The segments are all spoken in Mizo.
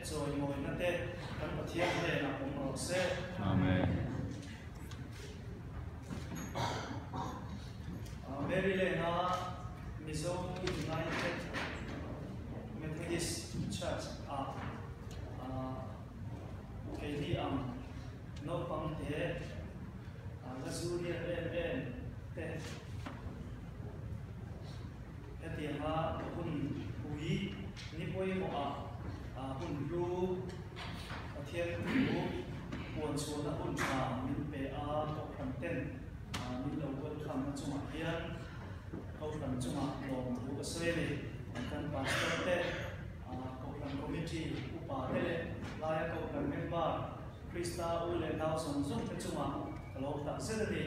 Chawimawina te kan Pathian hnenah awm rawh se. Amen. Maryland-a Mizo United Methodist Church-ah keini ang naupang te la junior em em te hetianga hun pui ni pawimawhah hun hlu Pathian thu puan chhuahna hun tha min pe a, Kohhran ten min lo welcome na chungah hian Kohhran chungah lawmthu ka sawi a ni. Kan Pastor te, Kohhran Committee upa te leh laia Kohhran member Krista u leh nau zawng zawng te chungah ka lawm tak zet a ni.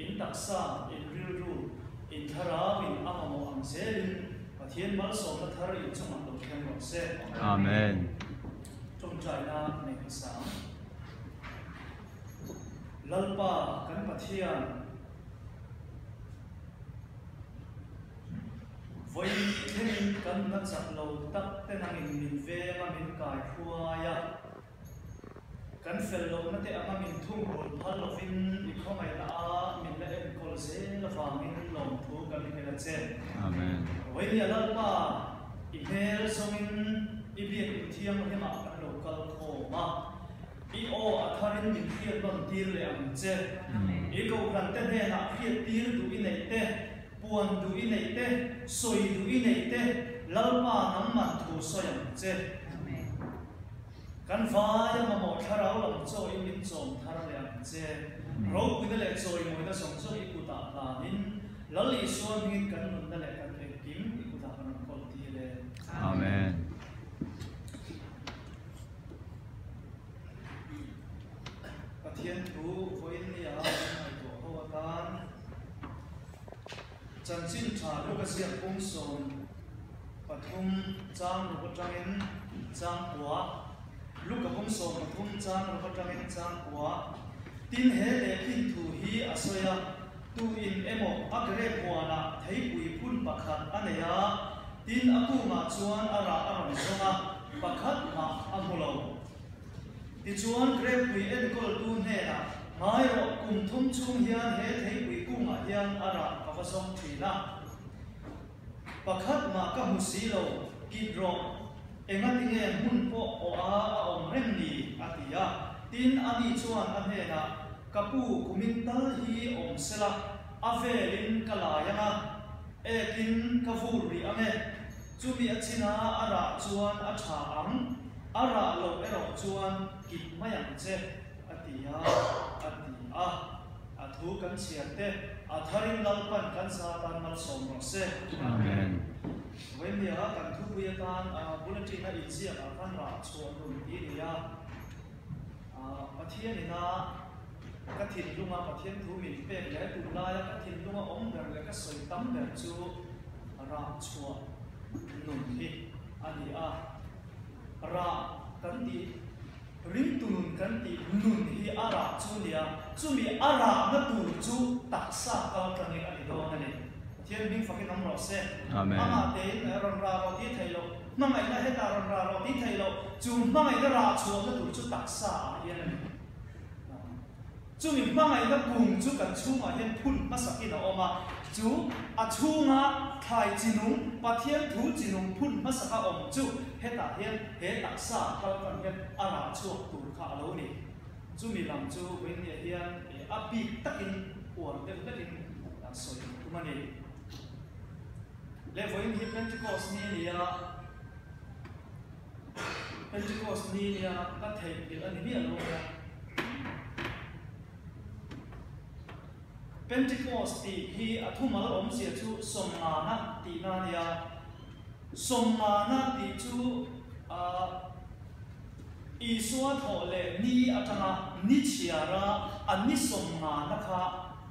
In taksa, in rilru, in thlarau in a mamawh ang zelin Pathian malsawmna thar in chungah lo thleng rawh se. Amen. Tawngtaina nei hmasa. Lalpa kan Pathian, vawiin thlengin kan na chak lo tak te nangin min veng a, min kai hruai a. Kan fel lohna te anga min thungrul phal lovin i khawngaihna a min la enkawl zel avangin lawmthu kan hel a che. Amen. Vawinia Lalpa, i hmel zawngin i biak in thianghlimah kan lo kal khawm a, i aw a tharin min hriat nawn tir leh ang che. I kohhran te hnenah hriat tir duh i neih te, puan duh i neih te, sawi duh i neih te, Lalpa nangman thu sawi ang che. Kan vai a mamawh thlarau lam chaw in min chawm thar leh ang che. Ropuina leh chawimawina zawng zawng i kutah hlanin Lal Isua hmingin kan nunna leh kan engkim i kutah kan rawn kawl tir e. Amen. Pathian thu vawiin nia kan ngaihtuah ho atan Chanchin tha Luka ziak pum 13 chang ruk atangin chang kua, Luka pum 13 chang ruk atangin chang kua. Tin he lehkhin thu hi a sawi a, Tu in emaw a grape huanah theipui phun pakhat a nei a, tin a kungah chuan a rah a rawn zawng a, pakhat mah a hmu lo. Tichuan grape pui enkawltu hnenah, Ngai rawh, kum thum chhung hian he theipui kungah hian a rah ka va zawng thin a. Pakhat mah ka hmu si lo, kit rawh, engatinge hmun pawh awh a a awm reng ni? a ti a. Tin, ani chuan a hnenah, Ka pu, kumin tal hi awm sela, a velin ka lai ang a, ekin ka vur rih ang e. Chumi a chin a, a rah chuan a tha ang, a rah loh erawh chuan kit mai ang che, a ti a, a ti a. A thu kan chhiar te, a tharin Lalpan kan za tan malsawm rawh se. Amen. Vawinia kan thupui atan bulletin a inziak ah khan rah chhuah nun tih a ni a. Pathian ina ka thinlunga Pathian thu min pek leh tunlaia ka thinlunga awm ber leh ka sawi tam ber chu rah chhuah nun hi a ni a. Rah kan tih, ringtu nun kan tih nun hi a rah chu a ni a, chumi a rahna tur chu taksa kal tangin a ni dawn a ni. Pathian hming fakin awm rawh se. Amah tein rawn rah rawh tih theih loh, hmangaihna hetah rawn rah rawh tih theih loh, chu hmangaihna rah chhuahna tur chu taksa ah hian a ni. Chumi hmangaihna kung chu kan chhungah hian phun hmasakin a awm a, chu a chhunga thlai chinung, Pathian thu chinung phun hmasaka awm chu hetah hian he taksa kal tan hian a rah chhuak tur kha a lo ni. Chumi lam chu Vawinia hian a bik takin uar deuh hlekin sawi an tum a ni. Leh vawiin hi Pentecost ni a ni a, Pentecost ni nia ka theihnghilh a ni miah lo mai a. Pentecost tih hi a thumal awmzia chu sawmngana tihna a nia. Sawmngana tih chu Isua thawh leh ni atanga ni chhiara a ni sawmngana kha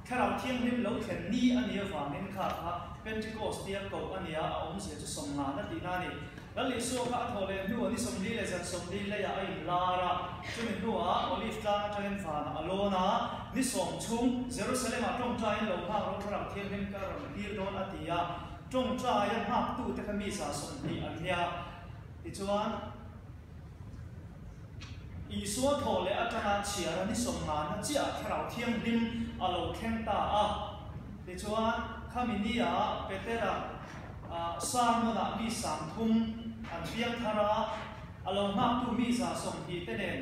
Thlarau Thianghlim lo thlen ni a nih avangin kha kha Pentecost tia koh a nia, a awmzia chu sawmngana tihna a ni. Lal Isua kha a thawh leh hnu a ni 40 leh zan 40 leiah a inlar a, chumi hnuah Olive tlang atangin vanah a lawn a, ni sawm chhung Jerusalem-ah tawngtaiin lo nghak rawh Thlarau Thianghlim ka rawn tir dawn a ti a, tawngtaia nghaktute kha mi 120 an nia. Tichuan. Isua thaw leh atanga chhiar a ni sawmngana chiah Thlarau Thianghlim a lo thleng ta a. Tichuan, khami nia Petera sermon-ah mi 30 an piang thar a, a lo nghaktu mi 120 te nen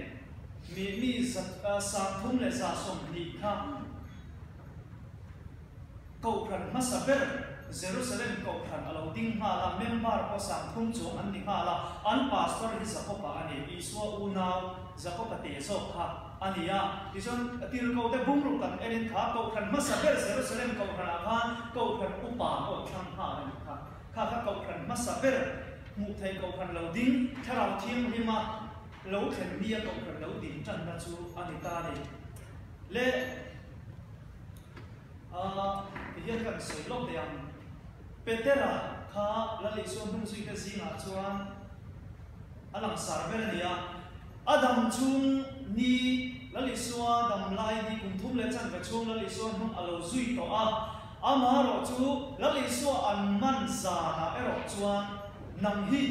mi mi 30 leh 120 kha Kohhran hmasa ber Jerusalem Kohhran a lo ding nghal a, member pawh 30 chuang an ni nghal a, an pastor hi Jakob-a a ni, Isua unau Jakob-a te zawk kha a ni a. Tichuan, tirhkohte bungruk kan enin kha Kohhran hmasa ber Jerusalem Kohhranah khan Kohhran upa pawh thlang nghal a nih kha. Kha kha Kohhran hmasa ber hmuh theih Kohhran lo ding, Thlarau Thianghlima lo thlen nia Kohhran lo din tanna chu a ni ta a ni. Le. A, tihian kan sawi lawk thei ang. Petera kha Lal Isua hnungzuite zingah chuan a langsar ber a ni a. A dam chhung ni, Lal Isua dam lai ni kum thum leh chanve chhung Lal Isua hnung a lo zui tawh a. Amaherawh chu Lal Isua an man zanah erawh chuan nang hi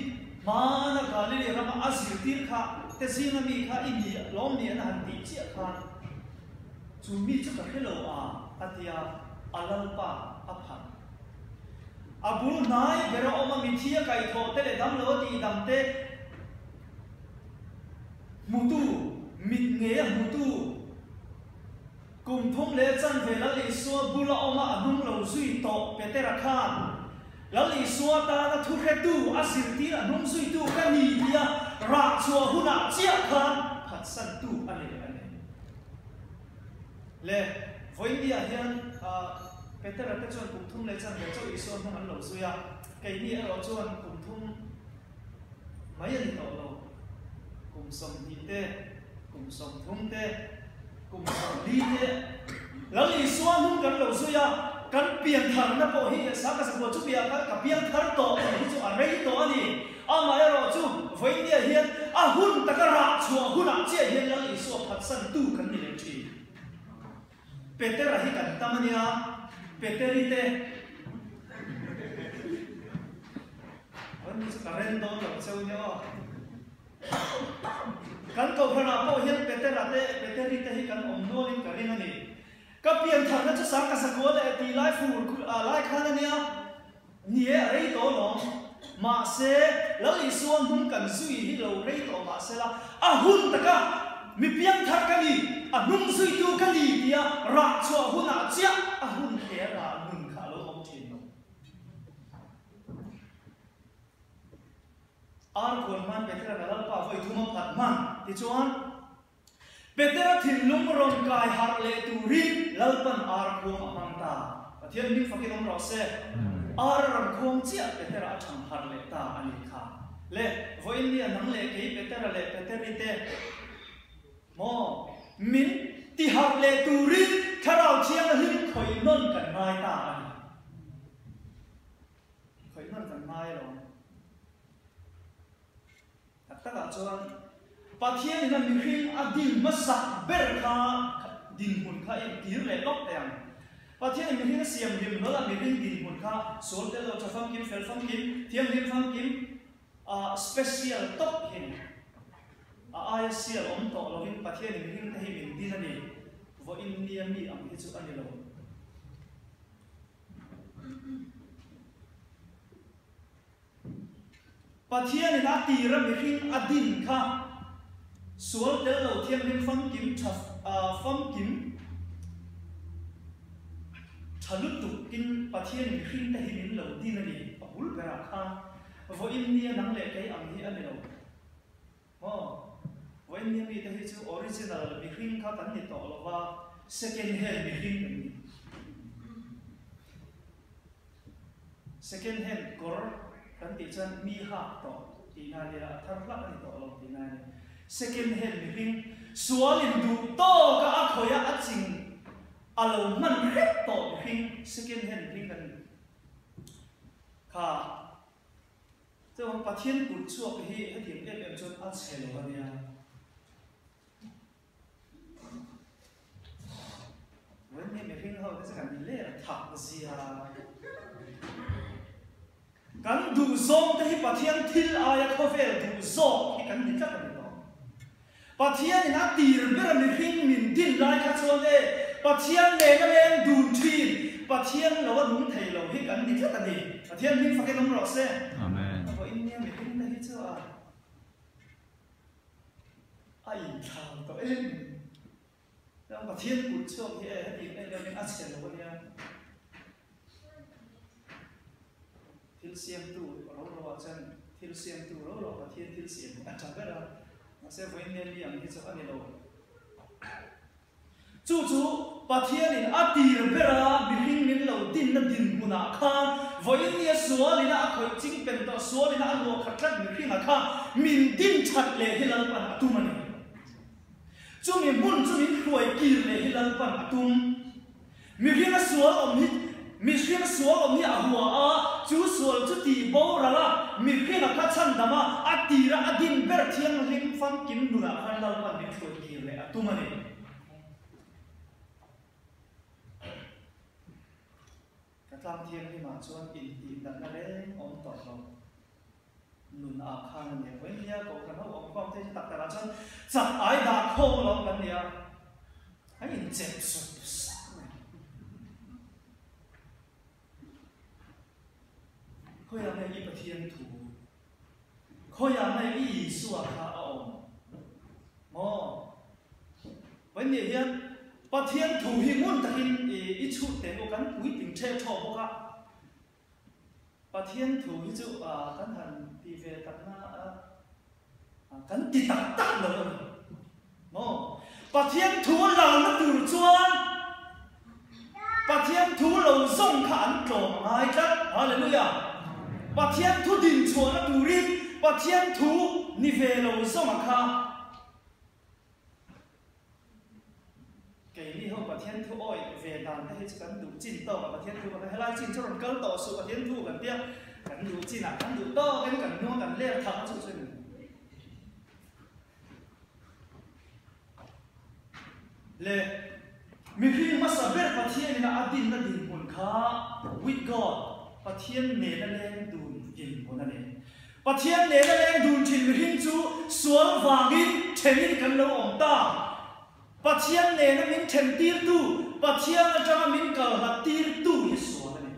hmana Galili rama a zirtir kha te zinga mi kha i ni lawm ni an han tih chiah khan, Chu mi chu ka hre lo a, a ti a, a lalpa a phat. A bul hnai ber a awm a, mithi a kaihthawh te leh damlo a tihdam te hmutu, mit ngei a hmutu, kum thum leh chanve Lal Isua bul a awm a, a hnung lo zui tawh Petera khan Lal Isua tana thu hretu, a zirtir a hnung zuitu ka ni tia rah chhuah hunah chiah khan phatsantu a ni leh a ni. Le, vawiinniah hian Petera te chuan kum thum leh chanve chauh Isua hnung an lo zui a, keini erawh chuan kum thum mai a ni tawh lo, kum 20 te, kum 30 te, kum 40 te Lal Isua hnung kan lo zui a, kan pian tharna pawh hi sa ka sakua chu piah khan ka piang thar tawh tih hi chu a rei tawh a ni. Amaherawh chu vawiinniah hian a hun taka rah chhuah hunah chiah hian Lal Isua phatsantu kan ni leh thin. Petera hi kan tam a nia, Peteri te. Vawiinni chu ka ren dawn lo cheu nia aw. Kan kohhranah pawh hian Petera te, Peteri te hi kan awm nualin ka ring a ni. Ka piantharna chu sang ka zakua leh tih lai fur lai khan a nia. Ni e, a rei tawh alawm. Mahse, Lal Isua hnung kan zui hi lo rei tawh mahse la, a hun taka mi piangthar ka ni, a hnung zuitu ka ni tia rah chhuah hunah chiah a hun he rah nun kha a lo awm thin lo. Ar khuan hman Petera ka Lalpa vawi thum a phat hman tichuan Petera thinlung rawn kai harh leh turin Lalpan ar khuang a hmang ta. Pathian hming fakin awm rawh se. Ar a rawn khuang chiah Petera a thang harh leh ta a nih kha. Le, vawiin nia nang leh kei Petera leh Peteri te maw min ti harh leh turin Thlarau Thianghlim khawih nawn kan ngai ta a ni. Khawih nawn kan ngai alawm. Tak takah chuan Pathianin a mihring a din hmasak ber kha dinhmun kha entir leh lawk teh ang. Pathianin mihring a siam hlim hlawl a mihring dinhmun kha sual tel lo tha famkim, fel famkim, thianghlim famkim, special tawp hi a ni. A aia sial awm tawh lovin Pathianin mihring te hi min din a ni. Vawiin nia mi ang hi chu a ni lo. Pathianin a tira mihring a din kha sual tel lo thianghlim famkim tha famkim tha lutukin Pathianin mihring te hi min lo din a ni. A bul berah khan vawiin nia nang leh kei ang hi a ni lo. Maw? Vawiin nia mite hi chu original mihring kha kan ni tawh lo va, second hand mihring kan ni. Second hand kawr kan tih chuan mi hak tawh tihna a nia, a thar hlak a ni tawh lo tihna a ni. Second hand mihring sual in duh tawk a a khawih a a ching a lo hman hrep tawh mihring second hand mihring kan ni kha. Chuan Pathian kut chhuak hi hetiang em em chuan a chhe lo a nia. Vawiin hi mihring ho te chu kan ler thak zia. Kan duh zawng te hi Pathian thil aia khawvel duh zawk hi kan ni tlat a ni tawh. Pathianin a tir ber a mihring min din lai kha chuan e, Pathian nena leng dun thin, Pathian lo a nung thei lo hi kan ni tlat a ni. Pathian hming fakin awm rawh se. Amen. A vawiin nia mihring te hi chu a a inthlau tawh em. Chuan Pathian kut chhuak hi e heti em em in a chhe lo a nia. Thil siamtu ro ro ah chuan thil siamtu ro ro Pathian thil siam hi a tha ber a, mahse vawiin nia mi ang hi chu a ni lo. Chu chu Pathianin a tir ber a mihring min lo dinna dinhmunah khan vawiin nia sualina a khawih ching pen tawh sualina a luah khat tlat mihringah kha min din that leh hi Lalpan a tum a ni. Chumi hmun chu min hruai kir leh hi Lalpan a tum. Mihring a sual awm hi Mihring sual awm hi a hua a, chu sual chu tih boral a, mihring a kha chhandam a, a tira a din ber thianghlim famkim nunah khan Lalpan min hruai kir leh a tum a ni. Ka tlang thianghlimah chuan intih natna reng awm tawh lo. Nun ah khan a nia. Vawiin nia kohhran ho awm khawm te chu tak takah chuan chak ai dah khawm alawm kan nia. An inchep sup sup mai. Khawiah nge i Pathian thu? Khawiah nge i Isua kha a awm? Maw? Vawiin nia hian Pathian thu hi ngun takin i chhut teh u kan puitling ṭheh ṭhawh bawk a. Pathian thu hi chu kan han ti ve tak na a, kan ti tak tak lo a ni maw? Pathian thu a lalna tur chuan Pathian thu lo zawng kha an tlawm a ngai tlat. Hallelujah! Pathian thu dinchhuahna turin Pathian thu ni ve lo zawnga kha Keini ho Pathian thu awih ve dan te hi chu kan duh chin tawk a, Pathian thu kan helai chin chu rawn kal tawh suh Pathian thu kan tia, kan duh chin ah kan duh tawk in kan hnung a kan ler thak a chu chu ni. Le mihring hmasa ber Pathian in a a dinna dinhmun kha with God, Pathian nena leng dun dinhmun a ni. Pathian nena leng dun thin mihring chu sual vangin thenin kan lo awm ta. Pathian nena min then tirtu, Pathian atanga min kal hlat tirtu hi sual a ni.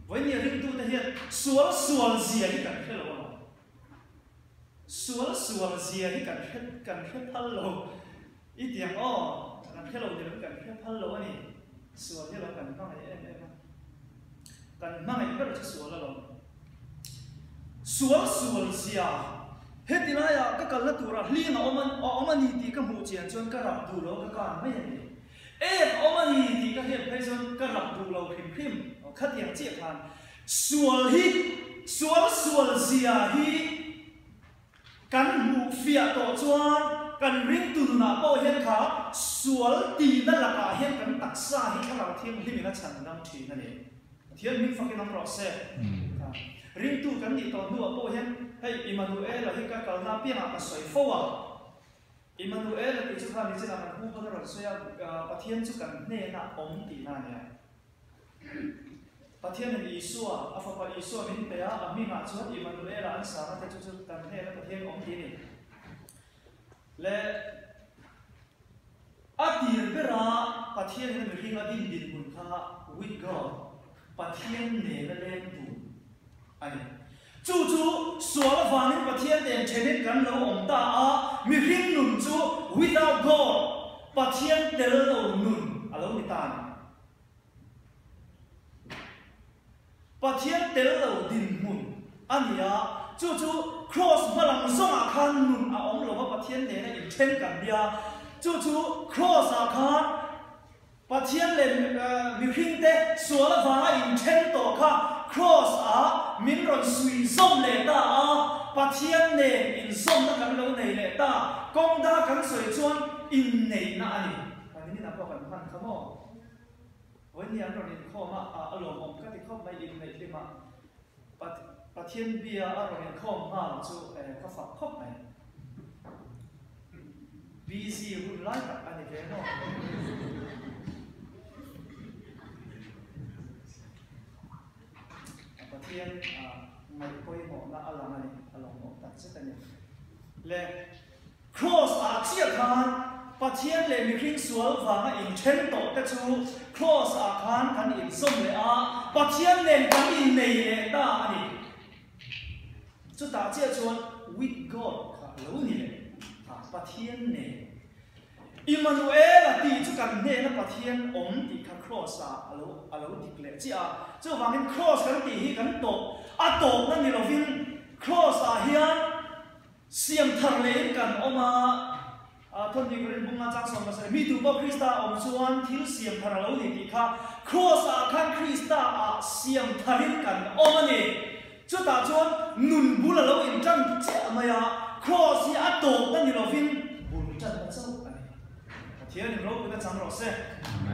Vawinia ringtute hian sual sual zia hi kan hre lo alawm. Sual sual zia hi kan hre kan hre phal lo. I tiang aw, kan hre lo ni lo kan hre phal lo a ni. Sual hi lo kan hmangaih em em a. Kan hmangaih ber chu sual alawm. Sual sual zia, heti laiah ka kalna turah hling a awm a awm a ni tih ka hmuh chian chuan ka rap duh lo ka kan mai a ni. Ek a awm a ni tih ka hriat phei chuan ka rap duh lo hrim hrim. Khatiang chiah khan sual hi, sual sual zia hi Kan hmuh fiah tawh chuan kan ringtu nunah pawh hian kha sual tihna lakah hian kan taksa hi thlarau thianghlimin a chhan dam thin a ni. Pathian hming fakin awm rawh se. Ringtu kan nih tawh hnuah pawh hian hei Immanuela hi ka kalna apiangah ka sawi fo a. Immanuela tih chu kha nichinah kan pu pawn a rawn sawi a, Pathian chu kan hnenah awm tihna a nia. Pathianin Isua, a Fapa Isua min pe a, a hmingah chuan Immanuela an sang a te chu chu kan hnena Pathian awm tih a ni. Le a tir bera Pathianin a mihring a din dinhmun kha with God, Pathian nena leng tur a ni. Chu chu sual avangin Pathian nen thenin kan lo awm ta a, mihring nun chu without God, Pathian tel lo nun a lo ni ta a ni. Pathian tel lo dinhmun a ni a, chu chu Kraws hmalam zawngah khan nun a awm lo va, Pathian nena inthen kan nia, chu chu Kraws-ah khan Pathian leh mihringte sual avanga inthen tawh kha Kraws-ah min rawn sui zawm leh ta a, Pathian nen inzawmna kan lo nei leh ta, kawng danga kan sawi chuan inneihna a ni. Kan inah pawh kan hman kha maw? Vawiin an rawn inkhawm a, a lawmawm ka ti khawp mai inneih hlim a, Pathian bia a rawn inkhawm nghal chu ka fak khawp mai. Busy hun lai tak a ni ve maw? Pathian ngaih pawimawhna a lang a ni, a lawmawm tak zet a ni. Le. Kraws ah chiah khan Pathian leh mihring sual vanga inthen tawh te chu Kraws ah khan kan inzawm leh a, Pathian nen kan innei leh ta a ni. Chutah chiah chuan with God kha a lo ni leh a, Pathian nen. Immanuel-a tih chu kan hnena Pathian awm tih kha Kraws ah a lo a lo dik leh chiah a. Chuvangin Kraws kan tih hi kan tawp a tawpna ni lovin Kraws ah hian Siam thar leiin kan awm a, Thawnhnih Korin bunga chang 17, Mi tu pawh Krista a awm chuan thil siam thar a lo ni tih kha Kraws ah khan Krista ah siam tharin kan awm a ni. Chutah chuan nun bul a lo intan chiah mai a, Kraws hi a tawpna ni lovin bul tanna chauh a ni. Pathianin ropuina chang rawh se.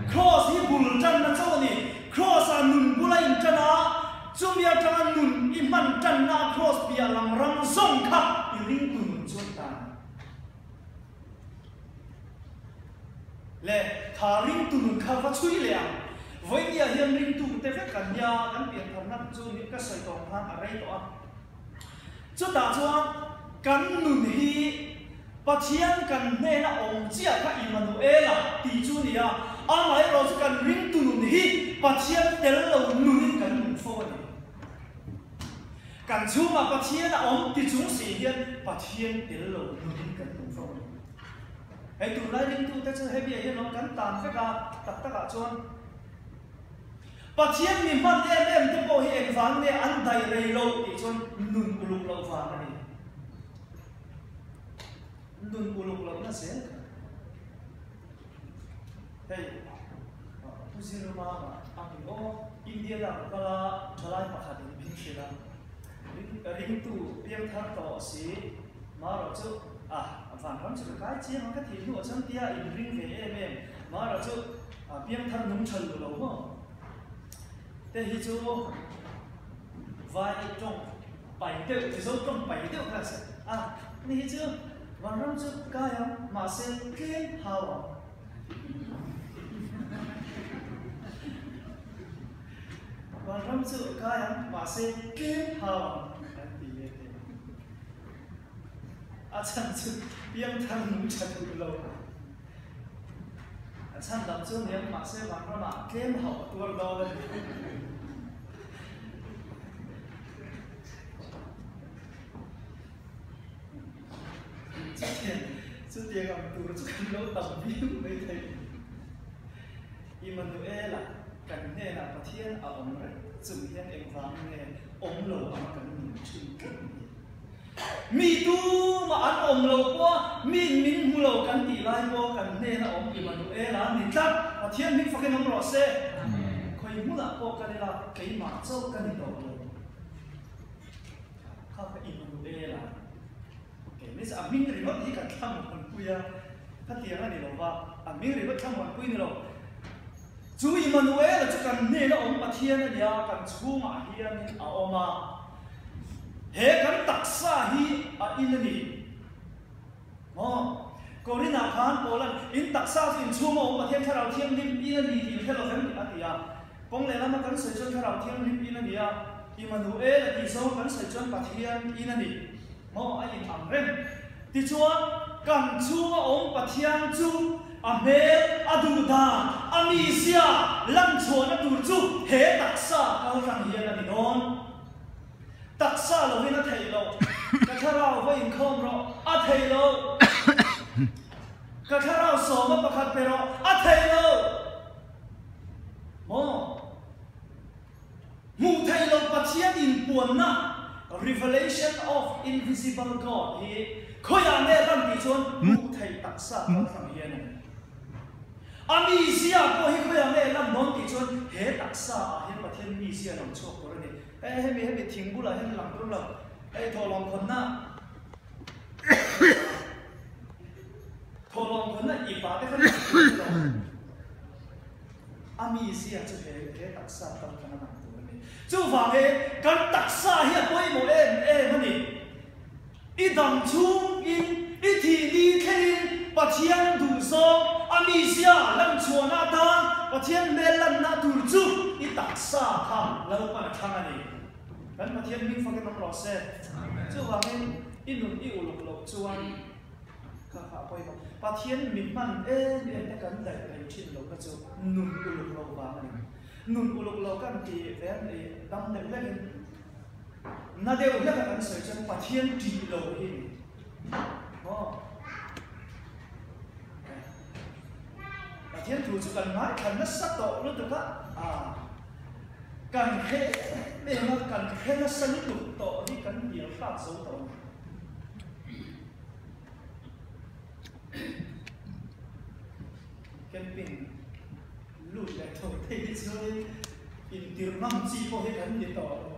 Kraws hi bul tanna chauh a ni. Kraws ah nun bul a intan a, chumi atanga nun i hman tanna a kraws piah lam ram zawng kha i ringtu nun chuan tan a ni. Le tha ringtu nun kha va chhui leh ang. Vawinia hian ringtu te vek kan nia, kan piantharna chu ka sawi tawng khan a rei tawh a. Chutah chuan kan nun hi Pathian kan hnena awm chiah kha Immanuela tih chu a ni a, amaherawh chu kan ringtu nun hi Pathian tel lo nunin kan nun fo a ni. Kan chhungah Pathian a awm ti chung si hian Pathian tel lo nunin kan nun fo a ni. Hei tunlai ringtute chu hemi ah hian lo kan tan vek a, tak takah chuan Pathian mi hman em em te pawh hi engvang nge an daih rei loh tih chuan nun uluk loh vang a ni. Nun uluk lohna zel kha. Hei Pu Zirmama a mi aw India lam kala thalai pakhat in min hrilh a, ringtu piangthar tawh si marawh chu a vanram chu ka kai chiang a ka thih hnuah chuan tia inring ve em em marawh chu piangthar nung tha luh lo maw te hi chu vai tawng pai deuh Mizo tawng pai deuh kha se a ni hi chu vanram chu kai ang mahse tlem hau ang. Vanram chu kai ang mahse tlem hau ang an ti ve thei. A chhan chu piangthar nung tha duh lo. A chhan dang chu niang mahse vanramah tlem hauh a tuar dawn a ni. Chutiang ang tur chu kan lo tam viau mai thei. Immanuela kan hnenah Pathian a awm reng chung hian engvang nge awm lo ang kan nun thin tlat ni. Mi tumah an awm lo pawh a, miin min hmu lo kan tih lai pawh kan hnena awm Immanuela a ni tlat. Pathian hming fakin awm rawh se. Khawi hmunah pawh kal ila keimah chauh ka ni tawh lo. Kha ka Immanuela. Kei ni chu a hming ringawt hi kan thlamuanpui a, khatiang a ni lo va, a hming ringawt thlamuanpui ni lo. Chu Immanuela chu kan hnena awm Pathian a nia, kan chhungah hianin a awm a. He kan taksa hi a in a ni. Maw? Korinah khan Paula'n, In taksa chu in chhunga awm Pathian Thlarau Thianghlim in a ni tih hre lo vem a ti a. Kawng lehlama kan sawi chuan Thlarau Thianghlim in a ni a, Immanuel a tih zawng kan sawi chuan Pathian in a ni. Maw? A in ang reng. Tichuan, kan chhunga awm Pathian chu a hmel, a duhdan, a mizia lanchhuahna tur chu he taksa kaltlang hian a ni dawn. Taksa lovin a theih loh. Ka thlarau va inkhawm rawh, a theih loh. Ka thlarau sawma pakhat pe rawh, a theih loh. Maw? Hmuh theih loh Pathian inpuanna, Revelation of Invisible God, hi khawiah nge lan tih chuan hmuh theih taksa kaltlang hian a ni. A mizia pawh hi khawiah nge lan dawn tih chuan he taksa ah hian Pathian mizia lang chhuak tur a ni. Hei hemi hemi thing bulah hian lang tur lo. Hei thawhlawm khawnna thawhlawm khawnna ip ah te khan lang tur lo. A mizia chu he he taksa kal khan a lang tur a ni. Chuvangin kan taksa hi a pawimawh em em a ni. I dam chhungin, i thih ni thlengin Pathian duhzawng a mizia lanchhuahna atan Pathian hmel lanna tur chu i taksa kha Lalpan a thlang a ni. Kan Pathian hming fakin awm rawh se. Chuvangin i nun i uluk loh chuan. Kha kha a pawimawh. Pathian mi hman em em te kan daih thei thin lo kha chu nun uluk lo vang a ni. Nun uluk lo kan ti ve a ni dam deuh hlekin na deuh hleka kan sawi chuan Pathian tih lo hi a ni. Maw? Pathian thu chu kan ngaithla nasa tawh lutuk a, kan hre em em a, kan hre nasa lutuk tawh hi kan hnial hrat zo tawh a ni. Camping lut leh tho thei hi chuanin intir ngam chi pawh hi kan ni tawh lo.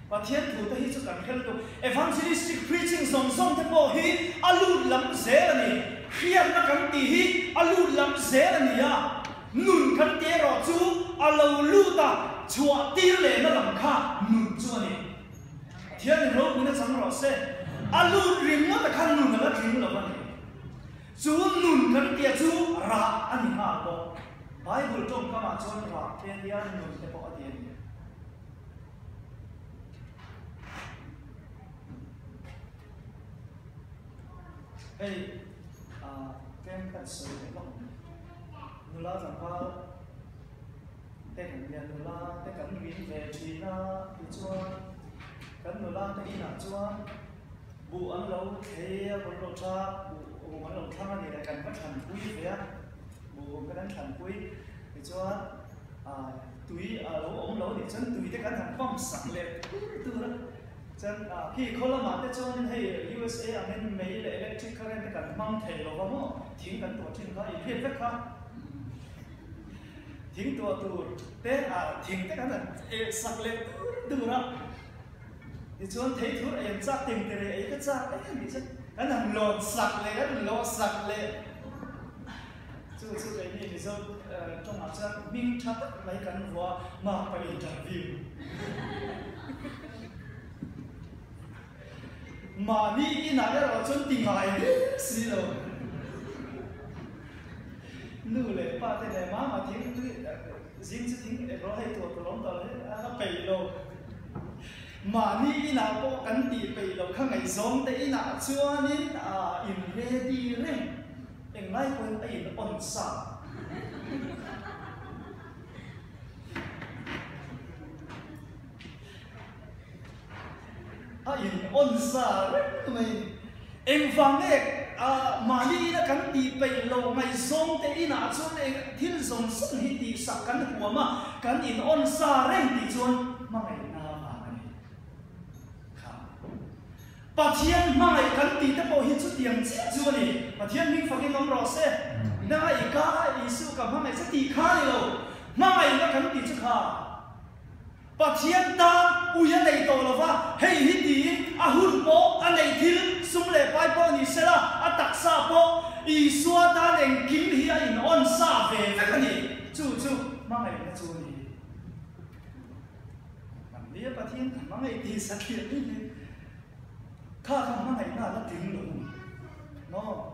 Pathian thu te hi chu kan hre lutuk. Evangelistic preaching zawng zawng te pawh hi a lut lam zel a ni. Hriatna kan tih hi a lut lam zel a ni a. Nun kan tih erawh chu a lo lut a, chhuah tir lehna lam kha nun chu a ni. Pathianin ropuina chang rawh se. A lut ringawt a khan nun a la tling lo a ni. Chu nun kan tih chu rah a ni nghal bawk. Bible tawngkamah chuan rah te a nia, nun te pawh a ti a ni. Hei tlem kan sawi leh lawk mai. Nula tlangval te kan nia, nula te kan rin ve thin a, tichuan kan nula te inah chuan buh an lo thlei a, an lo tha, buh an lo thlang a ni leh kan va thlanpui ve a, buh kan thlanpui tichuan Tui a lo awm lo nih chuan tui te kan han pump sak leh tur tur a, chuan khi khaw lamah te chuanin hei USA angin mei leh electric current te kan hmang thei lo va maw, thing kan tuah thin kha inhriat vek kha, thing tuah tur te thing te kan han eh sak leh tur tur a, tichuan thei thur ei an chak ting te reh ei ka chak em tih chuan kan han lawn sak leh kan han lawh sak leh. Chu chu keini Mizo tawngah chuan hming tha tak mai kan vua Mapa interview. Mahni inah erawh chuan ti ngai hle si lo. Nu leh pa te leh mama thing tui zing chu thing eng hei tur tur awm tawh lo hi a peih lo. Mahni inah pawh kan tih peih loh kha ngaihzawng te inah chuanin in ready reng. Englai pawhin a in on sa. A in on sa reng mai. Engvang nge mahni ina kan tih peih loh ngaihzawng te inah chuan eng thil zawng zawng hi tihsak kan huam a, kan in on sa reng tih chuan hmangaihna vang a ni. Kha. Pathian hmangaih kan tih te pawh hi chutiang chiah chu a ni. Pathian hming fakin awm rawh se. Nanga i ka Isu ka hmangaih che tih kha a ni lo. Hmangaihna kan tih chu kha Pathian tan ui a nei tawh lo va, hei hi tiin a hun pawh a neih thil sum leh pai pawh ni sela, a taksa pawh Isua tan engkim hi a in-awn sa ve vek a ni. Chu chu hmangaihna chu a ni. Nia Pathian ka hmangaih tih satliah mai hi kha kha hmangaihna a la tling lo maw?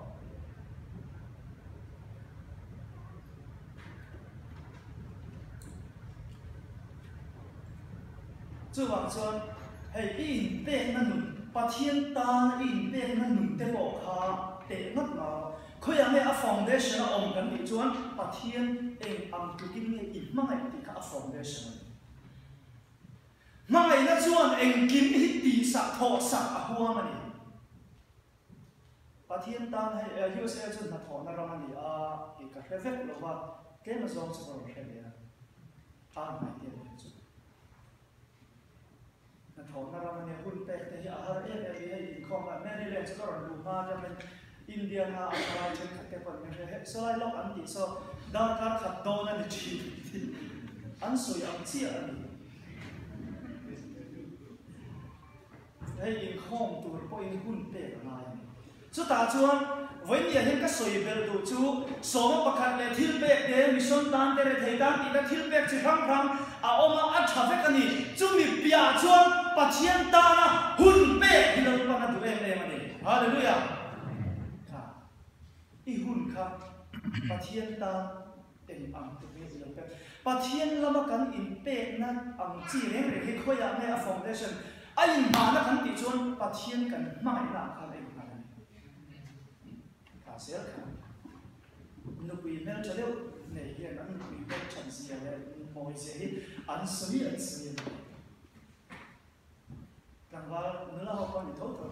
Chuvang chuan hei i inpekna nun, Pathian tana i inpekna nun te pawh kha teh ngawt lo. Khawiah nge a foundation a awm kan tih chuan Pathian eng ang tlukin nge i hmangaih tih kha a foundation a ni. Hmangaihna chuan engkim hi tihsak thawhsak a huam a ni. Pathian tan hei USA chu hnathawhna ram a ni a tih ka hre vek lo va, tlem azawng chu ka rawn hre ve a, tan hnai te aniang chu. Hnathawhna ram a nia, hun pek te hi a har em em i hei inkhawm a, Maryland chu ka rawn luh hma atangin Indian a a thalai thenkhat te pawh min hre hek, sawlai lawk an tih saw darkar khat dawn a ni thin tih an sawi ang chiah a ni. Hei inkhawm tur pawhin hun pek a ngai a ni. Chutah chuan vawinia hian ka sawi belh duh chu sawma pakhat leh thil pek te, mission tan te, rethei tan tihna thil pek chi hrang hrang a awm a, a tha vek a ni. Chumi piah chuan Pathian tana hun pek hi Lalpan a duh em em a ni. Hallelujah! Kha i hun kha Pathian tan eng ang te nge i lo pek? Pathian lama kan inpekna ang chi reng reng hi khawiah nge a foundation? A inhmahna kan tih chuan Pathian kan hmangaihna ah khan a inhman a ni. Kha zel kha nupui hmeltha deuh nei hian an nupui hmelthat zia leh mawi zia hi an sawi an sawi a ni. Tlangval nula ho pawh a ni tho tho.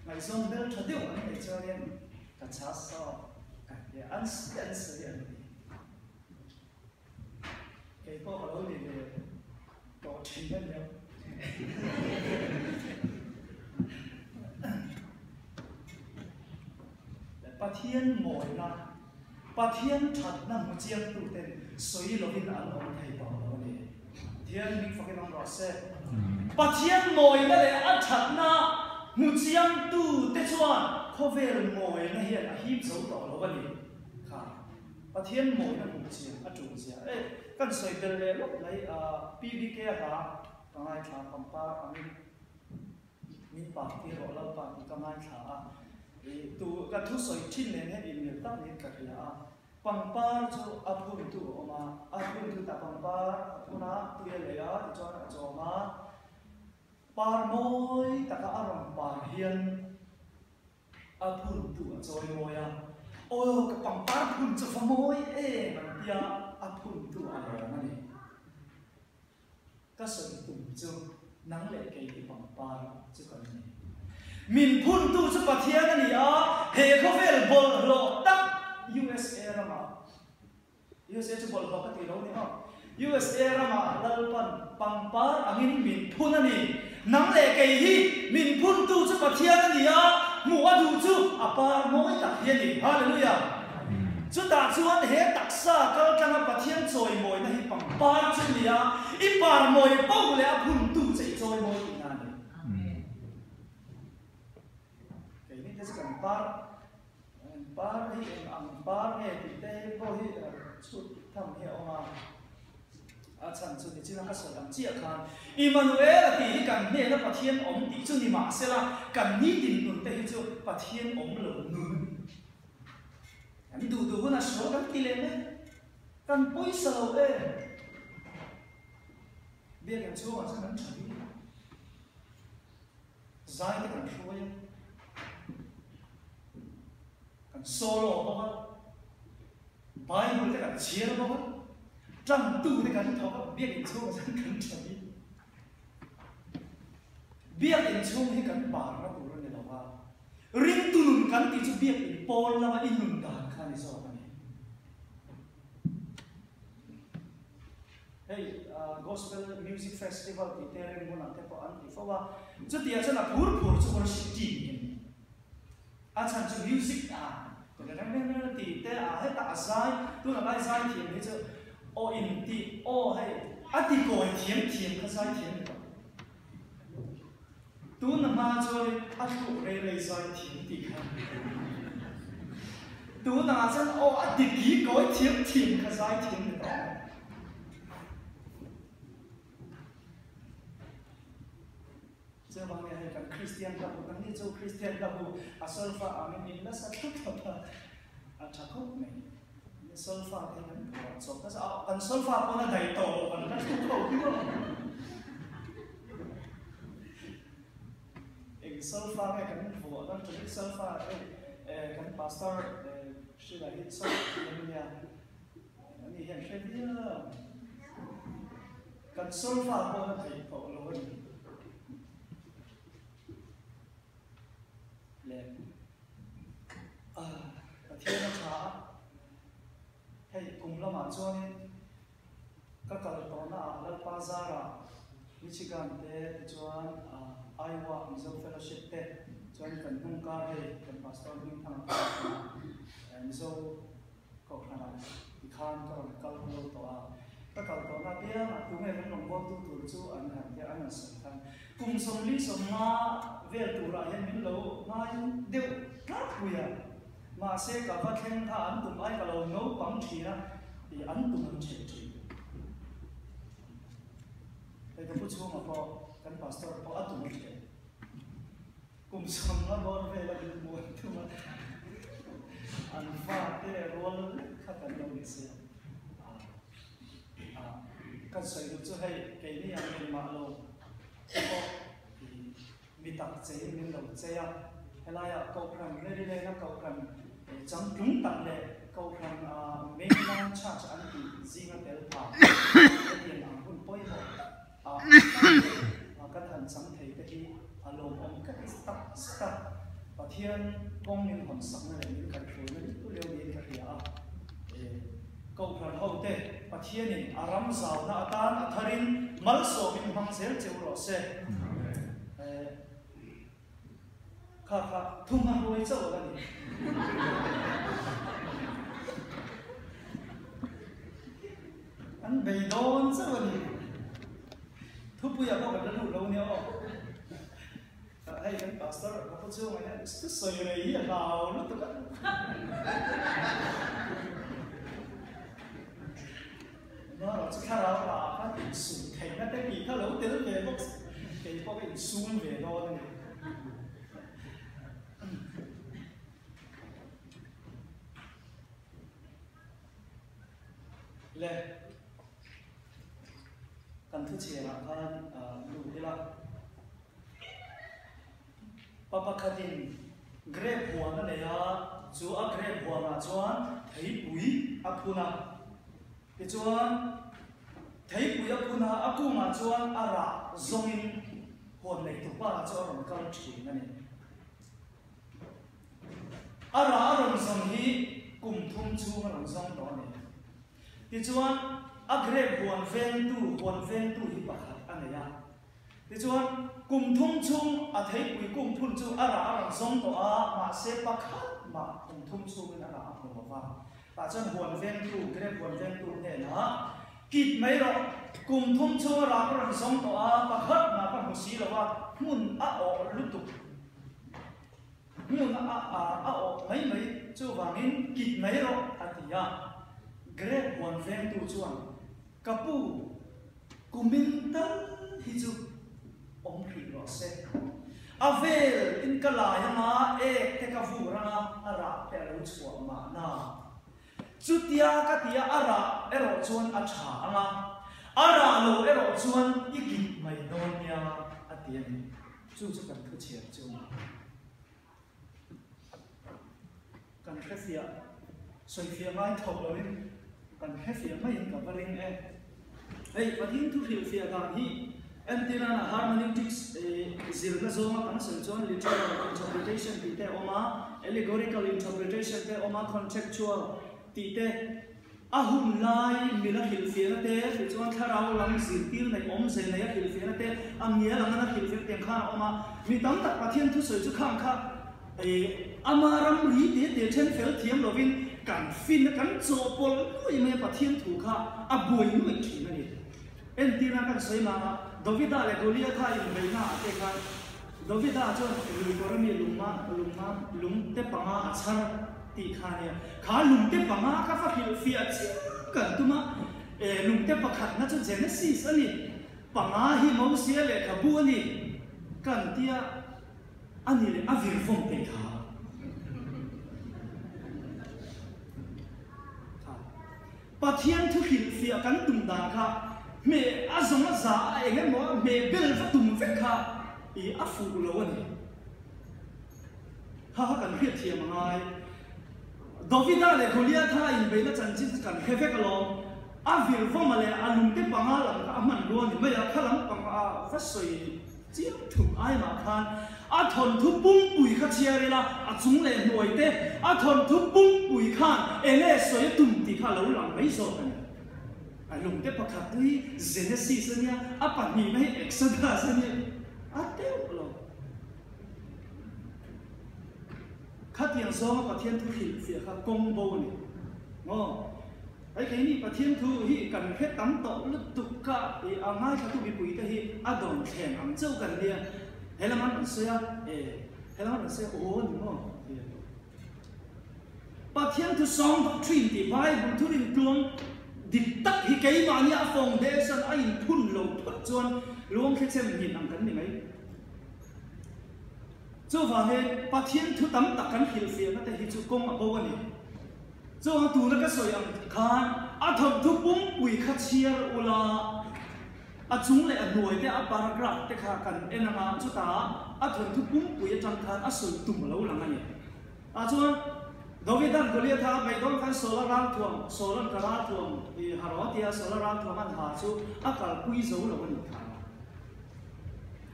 Ngaihzawng hmeltha deuh an neih chuanin ka chhas saw an ti a, an sawi an sawi an ti. Kei pawh ka lo ni ve tawh thin a nia. Pathian mawina, Pathian thatna hmu chiangtuten sawi lovin an awm thei tawh lo a ni. Pathian hming fakin awm rawh se. Pathian mawina leh a thatna hmu chiangtute chuan khawvel mawina hian a hip zo tawh lo a ni. Kha Pathian mawina hmu chiang a tul zia e. Kan sawi bel leh lawk mai a, PBK hla ka ngaithla pangpar angin min par tir rawh Lalpa tih ka ngaithla a, i tu ka thusawi thin nen hian inmil tak niin ka hria a. Pangpar chu a phuntu a awm a, a phuntu tah pangpar a phun a, tui a lei a, tichuan a chawm a, par mawi taka a rawn par hian a phuntu a chawi mawi a, Aw ka pangpar phun chu va mawi em an tia a phuntu a lawm a ni. Ka sawi tum chu nang leh kei hi pangpar chu kan ni. Min phuntu chu Pathian a ni a, he khawvel bawlhhlawh tak USA ramah, USA chu bawlhhlawh ka ti lo ni maw, USA ramah Lalpan pangpar angin min phun a ni. Nang leh kei hi min phuntu chu Pathian a ni a, hmuh a duh chu a par mawi tak hi a ni. Hallelujah! Chutah chuan he taksa kaltlanga Pathian chawimawina hi pangpar chu a ni a, i parmawi poh leh a phuntu che i chawimawi tihna a ni. Keini te chu kan par, par hi eng ang par nge tih te pawh hi chhut tham hi a awm a. A chhan chu nichina ka sawi ang chiah khan Immanuel a tih hi kan hnena Pathian awm tih chu ni mahsela kan nitin nun te hi chu Pathian awm lo nun a ni. Kan duh duh hunah sual kan ti leh mai. Kan pawisa lo em? Biakinn chhungah chuan kan tha bik a, zai te kan hruai a, kan solo bawk a, Bible te kan chhiar bawk a, tangtu te kan thawk a, biakinn chhungah chuan kan tha bik. Biakinn chhung hi kan parna tur a ni lo va, ringtu nun kan tih chu biakinn pawn lama i nun dan kha a ni zawk a ni. Hei Gospel Music Festival tih te reng hmunah te pawh an ti fo a, chutiang chuan a phur phur chu worship team hi a ni. A chhan chu music a tih te a hetah a zai, tunah lai zai thiam hi chu aw in tih aw hei a ti kawi thiam thiam kha zai thiam ni tawh. Tuna hma chuanin a thluk rei rei zai thiam tih kha tunah chuan aw a ti ki kawi thiam thiam kha zai thiam ni tawh ang. Chuvang nia hei kan Kristian hla bu, kan ni chu Kristian hla bu a solfa angin min nasa thlap thlap a, a tha khawp mai. Solfa te hi kan phuah chawp nasa a, kan solfa pawn a daih tawh lo kan la thu kho viau ang. Eng solfa nge kan vuah kan tha bik solfa hei kan pastor Hrila hi solfa thiam ania, ani hian hre viau ang. Kan solfa pawn a daih tawh lo a ni. Le Pathian a tha a, hei kum lamah chuanin ka kal tawhna ah Lalpa Zara, Michigan te tichuan Iowa Mizo Fellowship te chuan kan hnung kar hei kan Pastor Hmingthanga kha Mizo Kohhranah tikhan ka rawn kal lo tawh a, ka kal tawhna apiangah tunge kan rawngbawltu tur chu an han tia an han sawi khan kum 45 vel turah hian min lo ngai deuh tlangpui a, mahse ka va thleng kha an tum ai ka lo naupang thin a tih an tum an ṭhen ṭhin. Hei ka pu chhungah pawh kan pastor pawh a tum a ṭhen. Kum 50 bawr vela min hmu an tum a, an fate rual lek kha kan lo ni sia. Kan sawi duh chu hei keini ang engmah lo pawh i. Mi tak cheiin min lo chei a, helaiah Kohhran Maryland-a Kohhran changtlung tak leh Kohhran Mainline Church an tih zinga tel pha hetiang ang hun pawimawh tak ah kan han chang thei te hi a lawmawm ka ti tak zet a, Pathian kawng min hawn sakna leh min kaihhruaina lutuk lio niin ka hria a. Kohhran hote Pathianin a ram zauna atan a tharin malsawmin hmang zel che u rawh se. Kha kha thu hmahruai chauh a la ni. An bei dawn chauh a ni. Thupuiah pawh kan la lut lo nia aw. Hei kan pastor ka pu chhungah hian thu sawi rei hi a hlau lutuk a. Erawh chu thlarau rah ah khan insum theihna te tih kha lo tel ve bawk se, kei pawh ka insum ve dawn a ni. Le kan thu chhiarah khan lut ila. Pa pakhatin grape huan a nei a, chu a grape huanah chuan theipui a phun a. Tichuan, theipui a phun a, a kungah chuan a rah zawngin huan neitu pa chu a rawn kal thin a ni. A rah a rawn zawng hi kum thum chhung a rawn zawng tawh a ni. Tichuan, a grape huan vengtu, huan vengtu hi pakhat a nei a. Tichuan, kum thum chhung a theipui kung phun chu a rah a rawn zawng tawh a, mahse pakhat mah kum thum chhungin a rah a hmu lo va. Tah chuan huan vengtu, grape huan vengtu hnenah, Kit mai rawh, kum thum chhung a rah ka rawn zawng tawh a, pakhat mah ka hmu si lo va, hmun a awh lutuk. Hmun a a awh mai mai, chuvangin kit mai rawh, a ti a. Grape huan vengtu chuan, Ka pu, kumin tal hi chu awm hrih rawh se. A vel in ka lai anga ek te ka vur anga a rah te a lo chhuah mahna. Chutia ka tia a rah erawh chuan a tha anga, a rah lo erawh chuan i kit mai dawn nia a ti a ni. Chu chu kan thu chhiar chu a ni. Kan hrefiah, sawifiah ngai thawk loin kan hrefiah maiin ka va ring e. Hei, Pathian thu hrilhfiah dan hi entirana hermeneutics zirna zawnga kan sawi chuan literal interpretation tih te a awm a, allegorical interpretation te a awm a, contextual tih te. A hun lai mila hrilhfiahna te, tichuan thlarau lam zirtir neih awmze neia hrilhfiahna te, a ngial anga na hrilhfiahna tiang khan a awm a. Mi tam tak Pathian thusawi chu khang kha ama ramri te te then fel thiam lovin kan fin a, kan chawhpawlh nuai mai a, Pathian thu kha a buai nuai thin a ni. Entirna kan sawi mang a, Davida leh Goliatha inbeihna ah te khan Davida chuan luikawr ami lungma lungma lungte panga a chhar tih kha ania. Kha lungte panga kha va hrilhfiah chiang kan tum a, e lungte pakhatna chu Genesis a ni, panga hi Mosia lehkhabu a ni kan tia a ni leh a virvawm thei kha. Kha. Pathian thu hrilhfiah kan tum dan kha hmeh a zawng a za a eng emaw a hmeh bel va tum vek kha i a fuh lo a ni. Kha kha kan hriat thiam a ngai. Davida leh Goliatha inbeihna chanchin chu kan hre vek alawm. A virvawma leh a lungte panga lam kha a hman rua ni mai a, kha lam panga va sawi Chiang thuk ai mah khan a thawnthu pumpui kha chhiar ila, a chung leh hnuai te a thawnthu pumpui khan enge sawi a tum tih kha a lo lang mai zawk a ni. A lungte pakhat hi Genesis a nia, a pahnihna hi Exodus a nia, a teuh lo. Khatiang zawnga Pathian thu hrilhfiah kha kawng bo a ni. Maw? Hei keini Pathian thu hi kan hre tam tawh lutuk kha i a ngaithlatu mipui te hi a dawn thleng ang chauh kan nia. He lam an rawn sawi a, e he lam an rawn sawi a, aw ni maw ti a. Pathian thu sawng doctrine tih Bible thu rin tluang dik tak hi keimahni a foundation a inphun lo phawt chuan luangthli chhem nghin ang kan ni mai. Chuvangin Pathian thu tam tak kan hrilhfiahna te hi chu kawng a bo a ni. Chuan tuna ka sawi ang khan a thawnthu pumpui kha chhiar ula. A chung leh a hnuai te a paragraph te kha kan en anga chutah a thawnthu pumpui atang khan a sawi tum a lo lang a ni. Ah chuan Davidan Goliatha a beih dawn khan Saula ralthuam, Saula'n ka ralthuam i ha rawh a tia, Saula ralthuam an ha chu a kalpui zo lo a nih kha.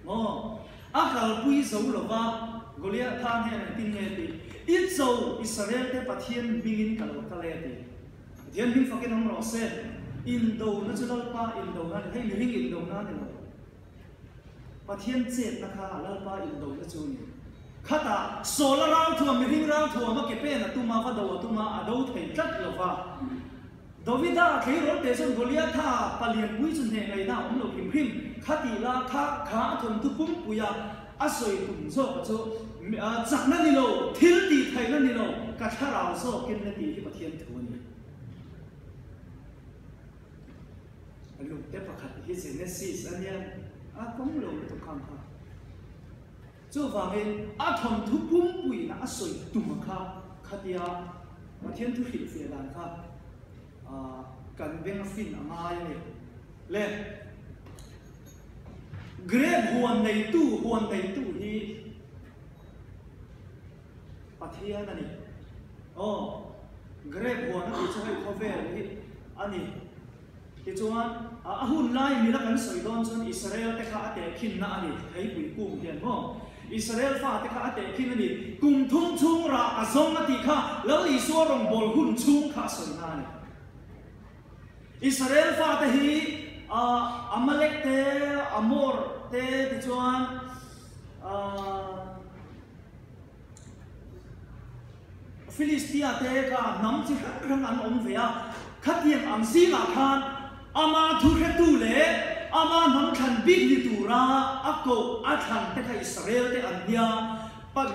Maw? A kalpui zo lo va, Goliatha hnenah engtin nge a tih? I cho Israel te Pathian hmingin ka lo kal e a ti. Pathian hming fakin awm rawh se. Indona chu Lalpa indona a ni. Hei mihring indona a ni lo. Pathian chetna kha Lalpa indona chu a ni. Khatah Saula ralthuam, mihring ralthuam a ke pen a tum a, va do a tum a, a do thei tlat lo va. Davida tleirawl teh chuan Goliatha palianpui chu hneh ngaihna a awm lo hrim hrim. Khatih la kha kha a thawnthu pumpuia a sawi tum zawka chu chakna ni lo, thil tih theihna ni lo, ka thlarau zawkin na tih hi Pathian thu a ni. Lungte pakhat hi Genesis a nia, a kawng lo lutuk khang kha. Chuvangin a thawnthu pumpuina a sawi tum a kha khatia Pathian thu hrilhfiah dan kha kan beng a fin a ngai a ni. Le Grape huan neitu huan neitu hi Pathian a ni. Aw, Grape huan a tih chu hei khawvel hi a ni. Tichuan, a hun lai mila kan sawi dawn chuan Israel te kha a tehkhinna a ni, theipui kum hian maw? Israel fate kha a tehkhin a ni, kum thum chhung rah a zawng a tih kha Lal Isua rawngbâwl hun chhung kha a sawina a ni. Israel fate hi Amalek te, Amor te tichuan Filistia te kha hnam chi hrang hrang an awm ve a, khatiang ang zingah khan ama thuhretu leh ama hnam thlan bik ni tura a koh a thlan te kha Israel te an nia.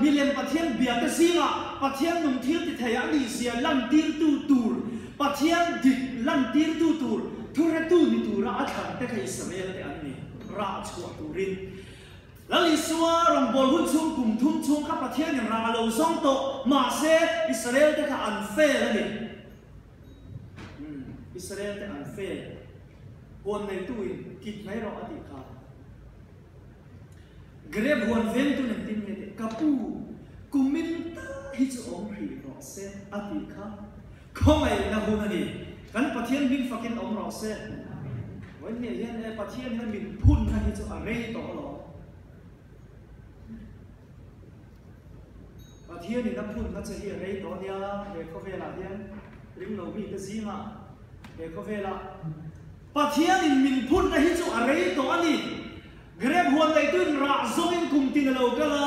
Milem Pathian bia te zingah Pathian nung thil ti thei a nihzia lantirtu tur, Pathian dik lantirtu tur, thuhretu ni tura a thlan te kha Israel te an ni, rah chhuah turin. Lal Isua rawngbâwl hun chhûng kum thum chhûng kha Pathianin rah a lo zawng tawh, mahse, Israel-te kha an fail a ni. Umm, Israel-te an fail. Huan neituin kit mai rawh a tih kha. Grep huan vengtu nen tin nge tih, Ka pu, kumin tal hi chu awm hrih rawh se a tih kha. Khawngaihna hun a ni. Kan Pathian hming fakin awm rawh se. Vawiin hian e Pathian hian min phunna hi chu a rei tawh alawm. Pathianin a phunna che hi a rei tawh ania he khawvelah hian ringlo mite zingah he khawvelah Pathianin min phunna hi chu a rei tawh a ni. Grep huan neituin rah zawngin kum tin a lo kal a,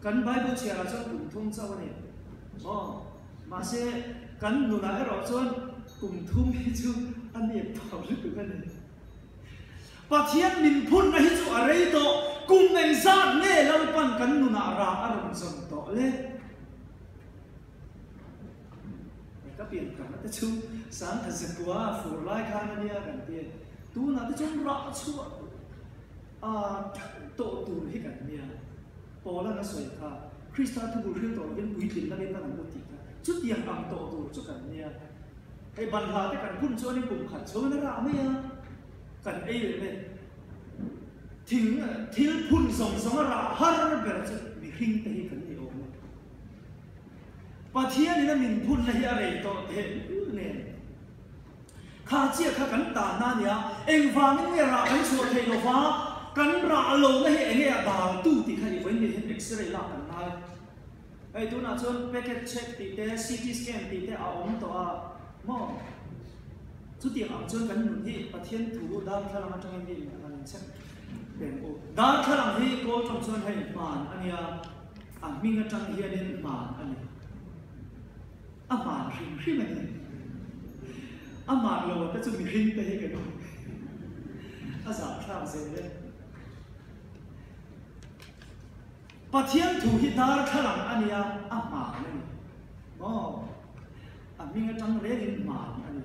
kan Bible chhiarah chuan kum thum chauh a ni. Aw. Mahse, kan nunah erawh chuan kum thum hi chu a nep tawh lutuk a ni. Pathian min phunna hi chu a rei tawh, kum engzat nge Lalpan kan nunah rah a rawn zawm tawh le? Ka pian tharna te chu sangkhat zakua fur lai khan a nia kan ti a, tunah te chuan rah chhuah a tawh tur hi kan nia. Paula'n a sawi kha, Krista thubul hril tawh lovin puitlin langin kan an u tih kha chutiang ang tawh tur chu kan nia. Hei banhla te kan hun chuanin kum khat chhungin a rah mai a, kan ei leh mai. Thing thil phun zawng zawng a rah har ber chu mihring te hi kan ni awm e. Pathianin a min phunna hi a rei tawh tehlul nen. Kha chiah kha kan tanna a nia, engvangin nge rah kan chhuah theih lo va, kan rah lohna hi enge a daltu tih kha i vawiin hian x-ray lak kan ngai. Hei tunah chuan packet check tih te, CT scan tih te a awm tawh a maw? Chutiang ang chuan kan nun hi Pathian thu darthlalang atangin hi an check peng u. Darthlalang hi kawl tawng chuan hei hman a nia, a hming atang hianin hman a ni. A hman hrim hrim a ni. A hman lo te chu mihring te hi kan ni. A zahthlak zel e. Pathian thu hi darthlalang a nia, a hman a ni. Maw? A hming atang rengin hman a ni.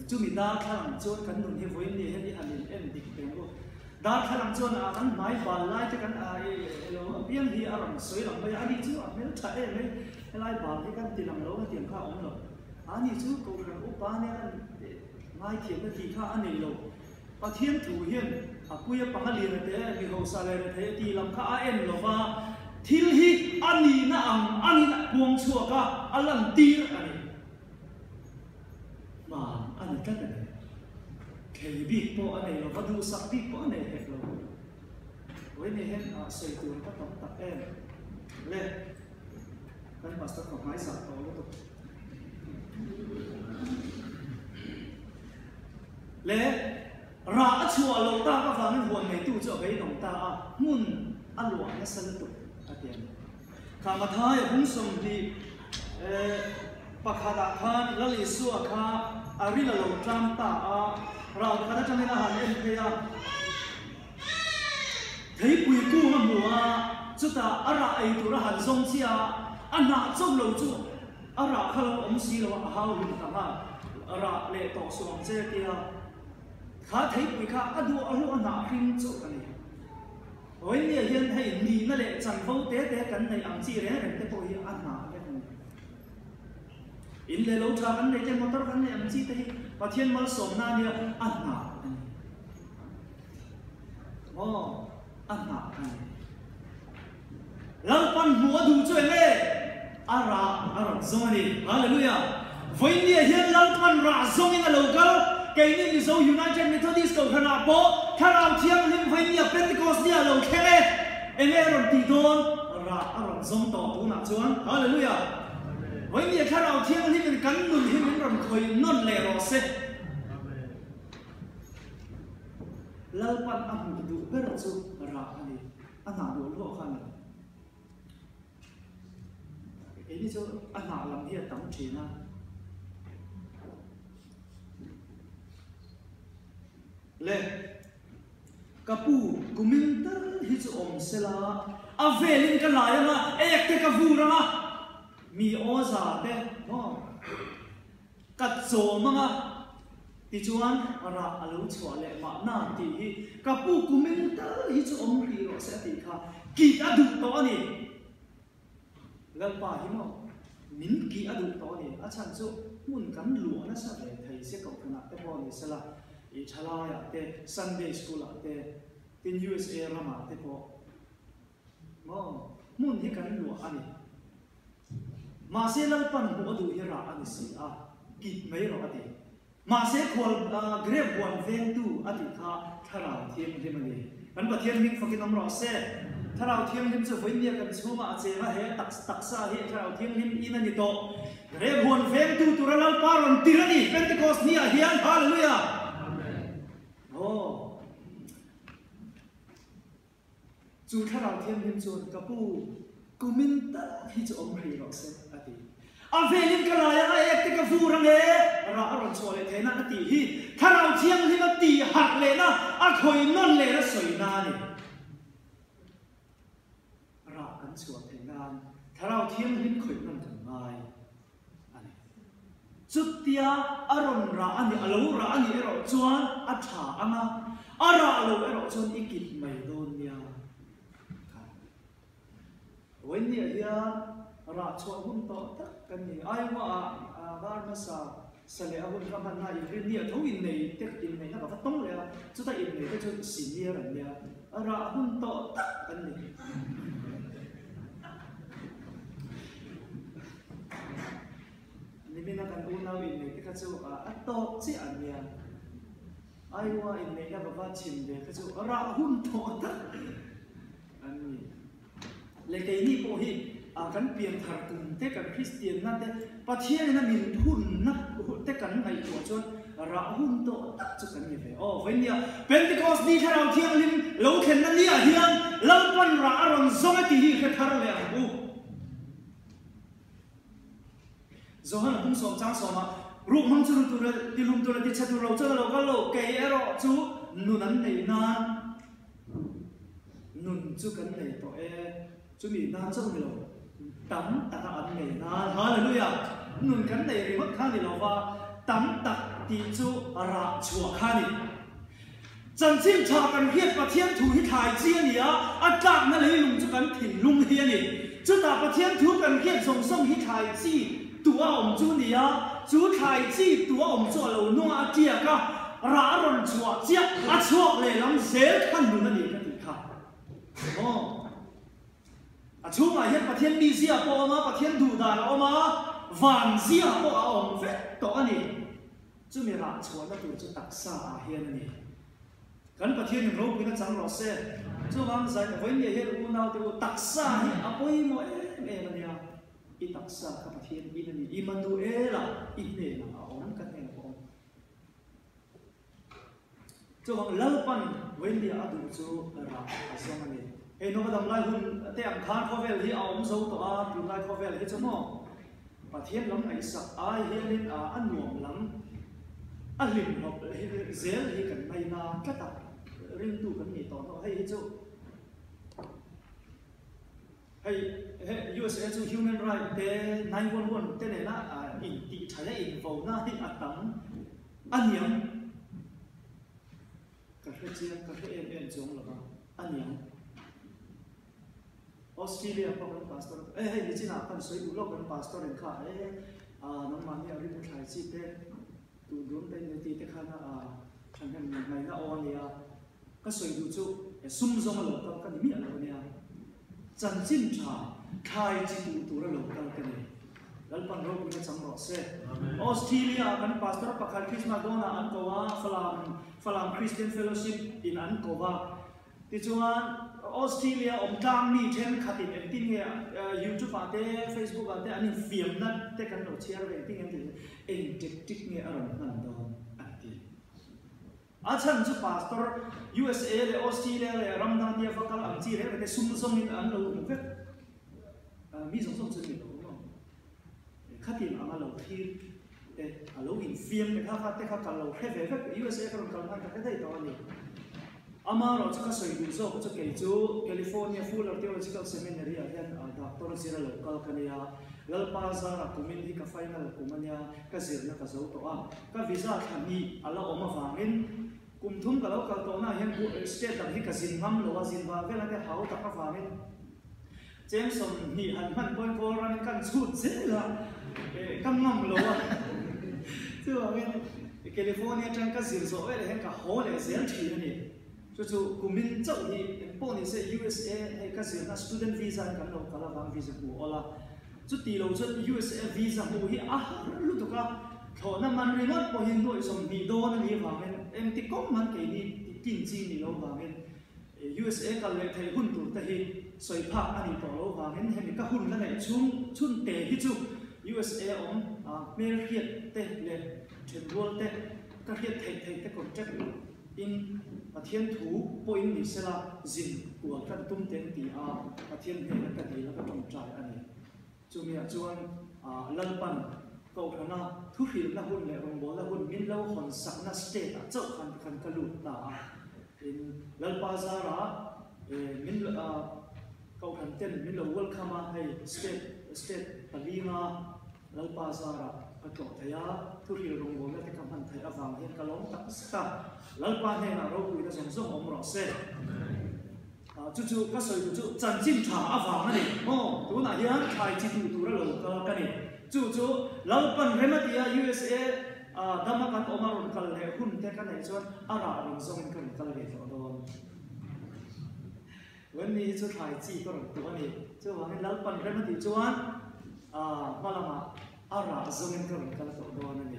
Chumi darthlalang chuan kan nun hi vawiin ni hian i han in en dik peng u. Darthlalang chuan a kan hmai bal lai te kan a i lo apiang hi a rawn sawi lang mai a, ani chu a hmeltha em mai, helai bal hi kan ti lang lo hetiang kha a awm lo. Ani chu Kohhran upa nen an ngaithiamna tih kha a nei lo. Pathian thu hian a puia panga lian a te, mi hausa leh rethei a tih lam kha a en lo va, thil hi a nihna ang angin a puang chhuak a, a lantir a ni. Hman a ni tlat a ni. Thlei bik pawh a nei lo va, duhsak bik pawh a nei hek lo. Vawiin hian sawi tur ka tam tak em le. Kan pastor ka hmaizah tawh lutuk. Le rah a chhuah loh tak avangin huan neitu chu a beidawng ta a, hmun a luah nasa lutuk a ti a ni. Kha Mathai a bung 20 pakhatah khan Lal Isua kha a ril a lo tlang ta a, ral khat atangin a han en phei a. Theipui kung a hmu a, chutah a rah ei tur a han zawng chiah a, a hnah chauh lo chu a rah kha lo awm si lo a, a hau hlum ta nghal. Rah leh tawh suh ang che tia kha theipui kha a duh a hluah a hnah hring chu a ni. Vawinia hian hei nihna leh chanvo te te kan neih ang chi reng reng te pawh hi a hnah vek a ni. In leh lo tha kan neih te, motor kan neih ang chi te hi Pathian malsawmna ania a hnah a ni. Maw a hnah a ni. Lalpan hmuh a duh chu eng nge? A rah a rawn zawng a ni. Hallelujah! Vawiinniah hian Lalpan rah zawngin a lo kal. Keini Mizo United Methodist Kohhranah pawh Thlarau Thianghlim vawiinniah Pentecost nia a lo thleng e. Eng nge a rawn tih dawn? Rah a rawn zawng tawh tunah chuan. Hallelujah! Vawiinniah Thlarau Thianghlimin kan nun hi min rawn khawih nawn leh rawh se. Lalpan a hmuh duh ber chu rah a ni, a hnah duh luah kha a ni. Keini chu a hnah lam hi a tam thin a. Le, ka pu kumin tal hi chu awm sela, a velin ka lai anga, ek te ka vur anga, mi aw za te maw? Ka chawm anga tichuan rah a lo chhuah leh mahna tih hi ka pu kumin tal hi chu awm hrih rawh se a tih kha kih a duh tawh a ni. Lalpa hi maw min kih a duh tawh a ni. A chhan chu hmun kan luah nasa ve thei se kohhranah te pawh ni sela, i thalaiah te, Sunday school ah te, tin USA ramah te pawh maw hmun hi kan luah a ni. Mahse Lalpan hmuh a duh hi rah a ni si a, kit mai rawh a ti. Mahse khual grep huan vengtu a tih kha Thlarau Thianghlim a ni. Kan Pathian hming fakin awm rawh se. Thlarau Thianghlim chu vawinia kan chhungah a cheng a, he taksa hi Thlarau Thianghlim in a ni tawh. Grep huan vengtu tura Lalpa rawn tir a ni Pentecost ni ah hian. Hallelujah! Aw. Chu Thlarau Thianghlim chuan, Ka pu, kumin tak hi chu awm hrih rawh se, a ti. A velin ka lai anga ek te ka vur ang e, rah a rawn chhuah leh theihna a tih hi Thlarau Thianghlim a tih harh lehna, a khawi nawn lehna sawi na a ni. Rah kan chhuah theih nan Thlarau Thianghlim khawih nawn kan ngai a ni. Chutia a rawn rah a ni, a lo rah a nih erawh chuan a tha ang a, a rah lo erawh chuan i kit mai dawn nia. Kha. Vawiinniah hian rah chhuah hun tawh tak kan ni. Aiwa-ah var hmasa sa leh a hun kha hmanna inrinniah tho innei te inneihna ka va tawng leh a, chuta innei te chu senior an nia, rah hun tawh tak an ni. Nimina kan unau inneih te kha chu a tawp chiah an nia. Aiwa inneihna va va chim ve kha chu rah hun tawh tak an ni. Le keini pawh hi kan pianthar kum te kan Kristianna te Pathianin a min phunna te kan ngaihtuah chuan rah hun tawh tak chu kan ni ve. Aw vawinia Pentecost ni Thlarau Thianghlim lo thlenna niah hian Lalpan rah a rawn zawng e tih hi hre thar leh ang u. Johan kum sawm chang sawmah, Ruk hmang chu ru tur leh tihlum tur leh tichhe tur lo chuan a lo kal lo, kei erawh chu nun an neih nan nun chu kan nei tawh e, chumi nan chauh ni lo, tam taka an nei nan, Hallelujah! Nun kan nei ringawt kha ni lova, tam tak tih chu rah chhuah kha a ni. Chanchin tha kan hriat Pathian thu hi thlai chi a ni a, a tlakna leilung chu kan thinlung hi a ni. Chutah Pathian thu kan hriat zawng zawng hi thlai chi tu a awm chu a ni a. Chu thlai chi tu a awm chu a lo nung a, a tiak a, rah a rawn chhuah chiah, a chhuak lehlam zel kha nun a ni ka tih kha. Maw? A chhungah hian Pathian mizia pawh a awm a, Pathian duhdan a awm a, van zia pawh a awm vek tawh a ni. Chumi rah chhuahna tur chu taksa ah hian a ni. Kan Pathianin ropuina chang rawh se. Chuvang zai vawiin hian unaute u taksa hi a pawimawh em em a nia. I taksa kha Pathian in a ni. Immanuela i hnenah a awm, ka hnenah pawh a awm. Chuvang Lalpan vawiin a duh chu rah a zawng a ni. Hei Nova damlai hun te ang khan khawvel hi a awm zo tawh a, tunlai khawvel hi chu maw Pathian lam ngaihsak ai hianin a nuam lam a hlim hlawp zel hi kan ngaina tlat a, ringtu kan nih tawh hnawh hei hi chu hei he USA chu human right te 911 te nena intih thaia invauna hi a tam a niang ka hre chiang ka hre em em chuang lova a niang. Australia pawh kan pastor e hei nichinah kan sawi duh lawk kan pastor in kha e ah nangmahni a rinna thlai chi te tun dun te ni ti te khan a thahnem ngaihna aw a nia ka sawi duh chu sum zawng a lo kal ka ni miah lo a nia chanchin tha thlai chi duh tur a lo kal ka ni Lalpan ropuina chang rawh se Australia ah kan pastor pakhat Christmas dawnah an ko a Falam Falam Christian Fellowship in an ko a Tichuan, Australia awm tlang mi thenkhatin engtin nge YouTube ah te, Facebook ah te an infiamna te kan lo chhiar ve engtin nge an tih eng tactic nge a rawn hman dawn an ti. A chhan chu Pastor USA leh Australia leh ram dang tia va kal ang chi reng reng te sum zawngin an lo hmu vek. Mi zawng zawng chu ni lo maw? Khatin anga lo thlir te, a lo infiam te kha kha te kha ka lo hre ve vek, USA ka rawn kal hman ka hre daih tawh a ni. Amaherawh chu ka sawi duh zawk chu kei chu California Fuller Theological Seminary ah hian doctor zir a lo kal ka nia, Lalpa zara kumin hi ka final kum a nia, ka zirna ka zo tawh a, ka visa thla hnih a la awm avangin kum thum ka lo kal tawhna ah hian state dang hi ka zin ngam lo a, zin vah vel a te hau tak avangin Cheng 20 han hman pawhin kawl ramin kan chhut zel a, ka ngam lo a. Chuvangin California atang ka zir zawh veleh hian ka haw leh zel thin a ni. Chu chu kumin chauh hi eng pawh ni se USA hei ka zirna student visa in kan lo kal avang visa hmu awl a. Chuti lo chuan USA visa hmuh hi a har lutuk a, thlawhna man ringawt pawhin nuaih 20 dawn a nih avangin engti kawng man keini kin chi ni lo vangin USA kal leh theih hun tur te hi sawi phak a nih tawh lo vangin hemi ka hun la neih chhung chhun te hi chu USA awm hmel hriat te leh thenrual te ka hriat theih theih te contact in Pathian thu pawhin ni sela zin kual kan tum ten ti a Pathian hnena ka dil a ka tawngtai a ni. Chumiah chuan Lalpan Kohhrana thuhrilhna hun leh rawngbawlna hun min lo hawn sakna state ah chauh khan tikhan ka lut ta a. Tin, Lalpa zara min Kohhran ten min lo welcome a, hei state state palinga Lalpa zara ka tlawh thei a, thuhril rawngbawlna te ka hman theih avang hian ka lawm tak zet a. Lalpa hnenah ropuina zawng zawng awm rawh se. Chu chu ka sawi duh chu chanchin tha avang a ni maw? Tunah hian thlai chi duh tura lo kal ka ni. Chu chu Lalpan rem a tia USA dama kan awm a rawn kal leh hun te ka neih chuan a rah rawn zawngin ka rawn kal ve tawh dawn. Wendy hi chu thlai chi ka rawn tuh a ni. Chuvangin Lalpan rem a tih chuan hma lamah A rah zawngin ka rawn kal tawh dawn a ni.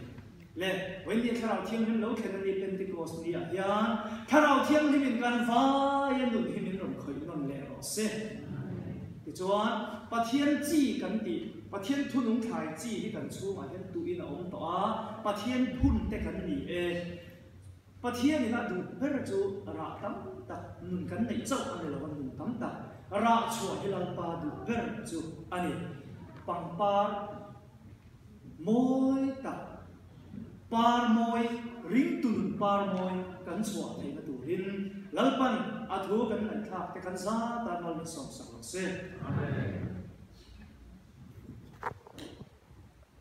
Le, Wendy Thlarau Thianghlim lo thlen a ni Pentecost ni ah hian Thlarau Thianghlim in kan vai a nun hi min rawn khawih nawn leh rawh se. Tichuan, Pathian chi kan tih, Pathian thunung thlai chi hi kan chhungah hian tuhin a awm tawh a, Pathian phun te kan ni e. Pathian in a duh ber chu rah tam tak nun kan neih chauh a ni lo a, nun tam tak rah chhuah hi Lalpa duh ber chu a ni. Pangpar mawi tak, par mawi, ringtu nun par mawi kan chhuah theihna turin Lalpan a thu kan ngaihthlak te kan zat a mal min sawmsak lo se. Amen.